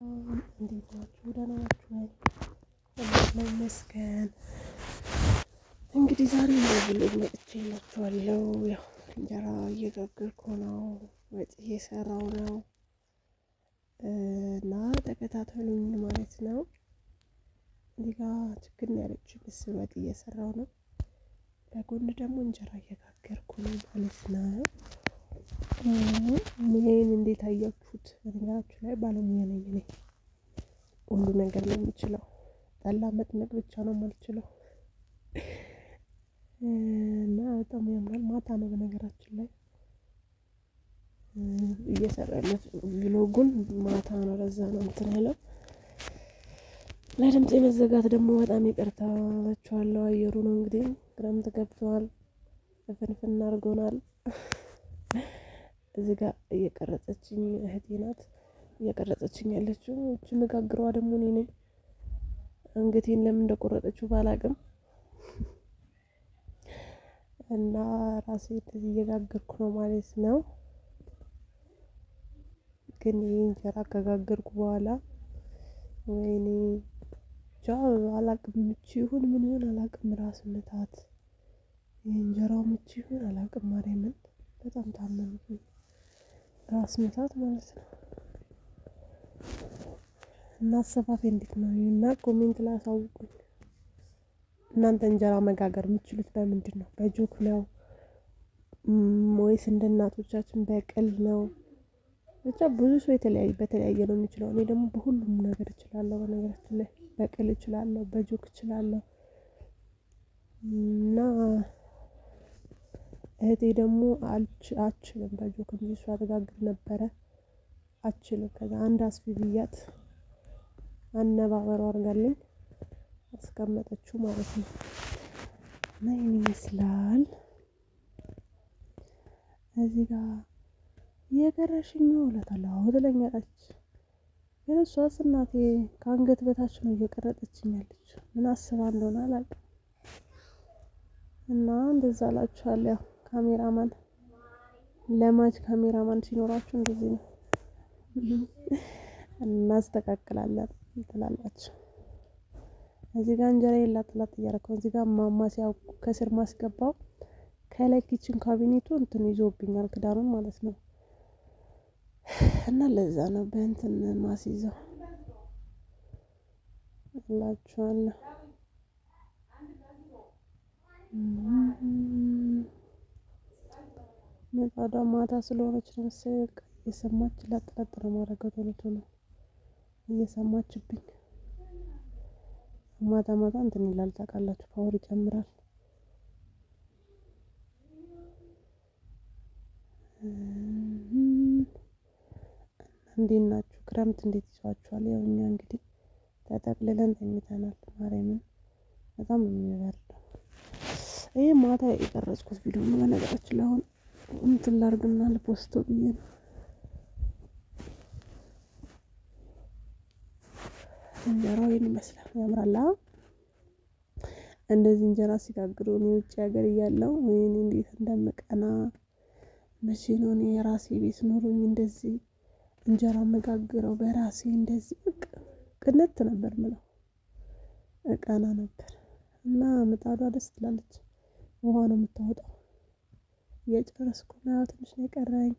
እንዴት ናችሁ? ደህና ናችሁ ወይ? ይመስገን። እንግዲህ ዛሬ vlog መጥቼላችኋለሁ። ያው እንጀራ እየጋገርኩ ነው፣ ወጥ እየሰራው ነው እና ተከታተሉኝ ማለት ነው። እዚህ ጋ ችግር ያለች ምስር ወጥ እየሰራው ነው። በጎን ደግሞ እንጀራ እየጋገርኩ ነው ማለት ነው። ሙያዬን እንዴት አያችሁት? በነገራችሁ ላይ ባለሙያ ነኝ እኔ። ሁሉ ነገር ነው የምችለው። ጠላ መጥመቅ ብቻ ነው የማልችለው። እና በጣም ያምራል። ማታ ነው በነገራችን ላይ እየሰራ ያለሁት vlog ኡን ማታ ነው። ለዛ ነው እንትን ያለው። ለድምፄ መዘጋት ደግሞ በጣም ይቅርታ እላችኋለሁ። አየሩ ነው እንግዲህ ክረምት ገብቷል። ፍንፍን አድርጎናል። እዚህ ጋር እየቀረጸችኝ እህቴ ናት እየቀረጸችኝ ያለችው። እቺ መጋግሯ ደግሞ እኔ ነኝ። አንገቴን ለምን እንደቆረጠችው ባላቅም እና ራሴ እንደዚህ እየጋገርኩ ነው ማለት ነው። ግን ይህ እንጀራ ከጋገርኩ በኋላ ወይኔ ብቻ አላቅም፣ ምች ይሁን ምን ይሁን አላቅም። ራስ ምታት የእንጀራው ምች ይሁን አላቅም። ማርያምን በጣም ታመምኩኝ፣ ራስ ምታት ማለት ነው። እና አሰፋፌ እንዴት ነው? እና comment ላይ አሳውቁኝ። እናንተ እንጀራ መጋገር የምትችሉት በምንድን ነው? በጆክ ነው ወይስ እንደ እናቶቻችን በቅል ነው? ብቻ ብዙ ሰው የተለያየ በተለያየ ነው የሚችለው። እኔ ደግሞ በሁሉም ነገር እችላለሁ። በነገራችን ላይ በቅል እችላለሁ፣ በጆክ እችላለሁ። እና እህቴ ደግሞ አችልም በጆክ እንጂ እሷ ትጋግር ነበረ። አችልም። ከዛ አንድ አስፊ ብያት አነባበሩ አድርጋልኝ አስቀመጠችው ማለት ነው። እና ይህን ይመስላል። እዚህ ጋር እየገረሽኝ ነው እላታለሁ። አዎ ትለኛለች። ግን እሷስ እናቴ ከአንገት በታች ነው እየቀረጠችኝ ያለች። ምን አስባ እንደሆነ አላውቅም። እና እንደዛ እላችኋለሁ። ያው ካሜራማን ለማጅ ካሜራማን ሲኖራችሁ እንደዚህ ነው። እናስተካክላለን ትላላችሁ። እዚህ ጋር እንጀራ ላጥ ላጥ እያደረኩ እዚህ ጋር ማማሰያው ከስር ማስገባው ከላይ kitchen cabinet ኡ እንትን ይዞብኛል ክዳኑን ማለት ነው። እና ለዛ ነው በእንትን ማስይዘው እላችኋለሁ። ምጣዷ ማታ ስለሆነች ነው መሰለኝ በቃ እየሰማች ላጥ ላጥ ነው የማደርገው ቶሎ ቶሎ እየሰማችብኝ። ማታ ማታ እንትን ይላል ታውቃላችሁ፣ power ይጨምራል። እንዴት ናችሁ? ክረምት እንዴት ይዟችኋል? ያው እኛ እንግዲህ ተጠቅልለን ተኝተናል። ማርያምን በጣም ነው የሚበርደው። ይሄ ማታ የቀረጽኩት ቪዲዮ ነው በነገራችን ላይ። አሁን እንትን ላድርግና ልፖስተው ብዬ ነው። እንጀራው ይሄን ይመስላል። ያምራል። እንደዚህ እንጀራ ሲጋግሩ እኔ ውጭ ሀገር እያለሁ ወይኔ እንዴት እንደምቀና። መቼ ነው እኔ የራሴ ቤት ኖሮኝ እንደዚህ እንጀራ መጋግረው በራሴ እንደዚህ ቅንት ነበር ምለው፣ እቀና ነበር። እና ምጣዷ ደስ ትላለች። ውሃ ነው የምታወጣው። እየጨረስኩ ነው፣ ትንሽ ነው የቀረኝ።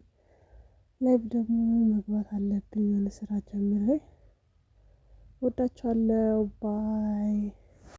live ደግሞ መግባት አለብኝ የሆነ ስራ ጀምሬ። ወዳችኋለሁ። bye።